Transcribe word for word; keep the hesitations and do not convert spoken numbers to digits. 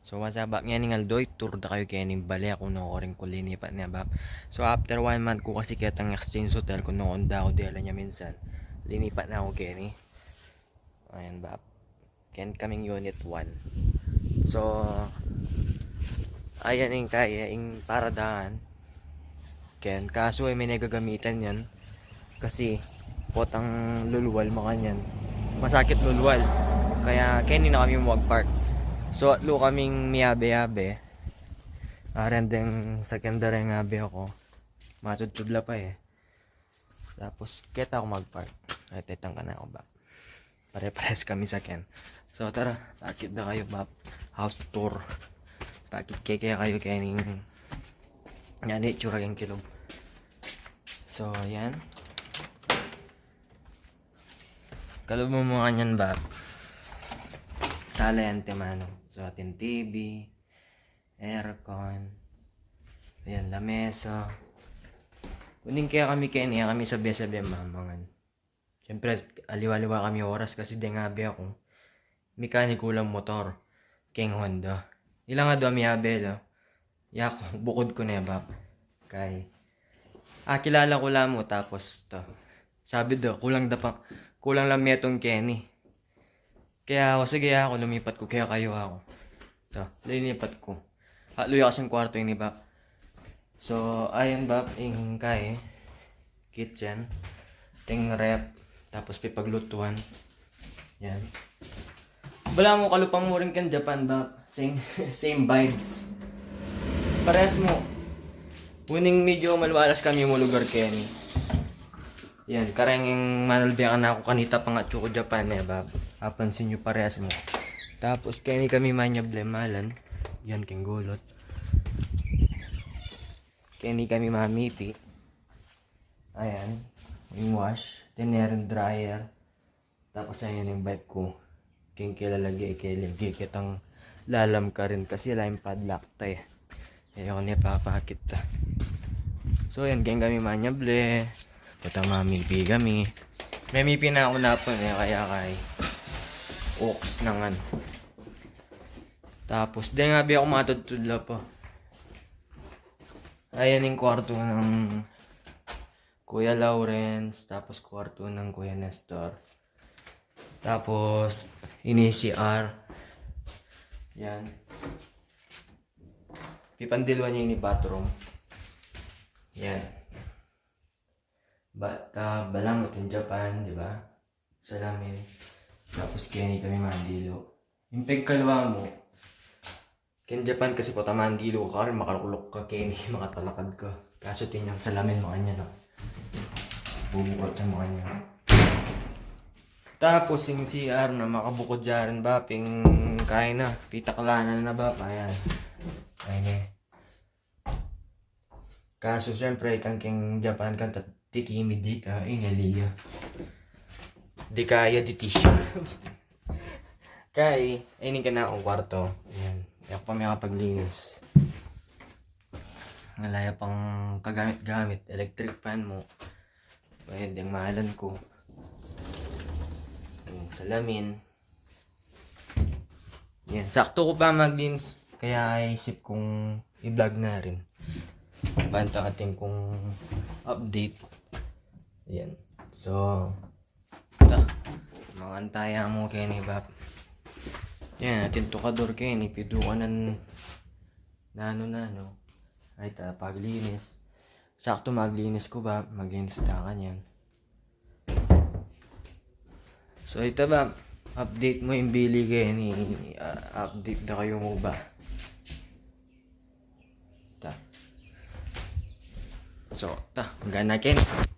So what's up, Bap? Ngeni ngan aldo, i-tour da kayu keni ing bale ku, nukarin ku linipat ne, Bap. So after one month ku kasi ketang exchange hotel ku, nukarin da ku dela ne minsan. Linipat na ku keni. Ayan, Bap. Ken kaming unit one. So ayan ing kaya, ing paradaan. Ken, kasu e mi ne gagamitan yan. Kasi potang lulwal, makanyan. Masakit lulwal. Kaya keni na kami mag-park. So atlu kaming miyabe-yabe. Aren deng sakyan da reng abe ku. Matudtud la pa e. Tapos keta ku mag-park. Ay, tetang ka na ku, Bap. Pare-pares kami sakyan. So tara, pakit da kayu, Bap. House tour. Pakit ke kayu keni. Yan, itsura keng kilub. So yan. Kalub mu, makanyan, Bap. Sala yan, te manu. So atin TV, aircon. Ayan, lamesa. Kuning kaya kami keni, kami sabe-sabe mamangan. Siyempre, aliwa-aliwa kami oras kasi deng abe ku, mekaniko lang motor keng Honda. Ila nga da miyabe la. Yaku, bukud ku ne, Bap. Kay akilala ku la mu, tapos to, sabi da, kulang da pa, kulang lang metung keni. Kaya aku, sige, aku lumipat ku kaya kayu, aku. To, linipat ku. Atlu ya kasing kwartu ini, Bap. So ayan, Bap, ing kaya kitchen, atin ref, tapos pipaglutuan. Yan. Balamu kalupang mu rin keng Japan, Bap. Same, same vibes. Parehas mu. Uling medyo malualas kami mu lugar keni. Yan, kareng manalbe ka na ku kanita pangatsu ku Japan e, Bap. Apansin yu, parehas mu. Tapos keni kami manyable malan. Yan, keng gulot. Keni kami mamipi. Ayan, ing wash, atin ne ring dryer. Tapos ayan ing bike ku. Keng ke lalage, ke lage ketang lalam karin kasi ala ing padlock ta e. Ayaku ne papakit ta. So yan, keng kami manyable. Pota mamipi kami. Memipi na ku napun e, kaya kay oks na ngan. Tapos deng abe ku, matudtud la pa. Ayan ing kwartu nang Kuya Lawrence, tapos kwartu nang Kuya Nestor. Tapos ini C R. Yan. Pipandiluan yu ini bathroom. Yan. Bathtub, balamu atin Japan, di ba? Salamin. Tapos keni kami mandilu. Ing pegkaluwa mu, keng Japan kasi pota mandilu ka karin, makalukluk ka keni, makatalakad ka. Kasu atin yang salamin, makanyan, no? Bubuklat ya, makanyan. Tapos ing C R na makabukud ya rin, Bap, ing kaya na, pitaklanan na, Bap, ayan. Ayan e. Kasu siyempre, kang keng Japan ka, ta-, titimid ka, inali ya. Di kaya, di tissue. Kay ini ing kanakung kwartu. Ayan. Ayaku pa makapaglinis. Ala ya pang kagamit-gamit, electric fan mu. Ayan, deng mahalan ku. Ayan, salamin. Yan, saktu ku pa maglinis, kaya aisip kung i-vlog na rin. Banta atin kung update. Yan. So, ta, mangantaya mu keni, Bap. Yan, atin tukador keni, pidukanan nanu-nanu. Ay, ta, paglinis. Saktu maglinis ku, Bap, maglinis ta kanyan. So ita, Bap, update mu ing bili keni, ah, update da kayu mu ba? Ta. So ta, gana keni.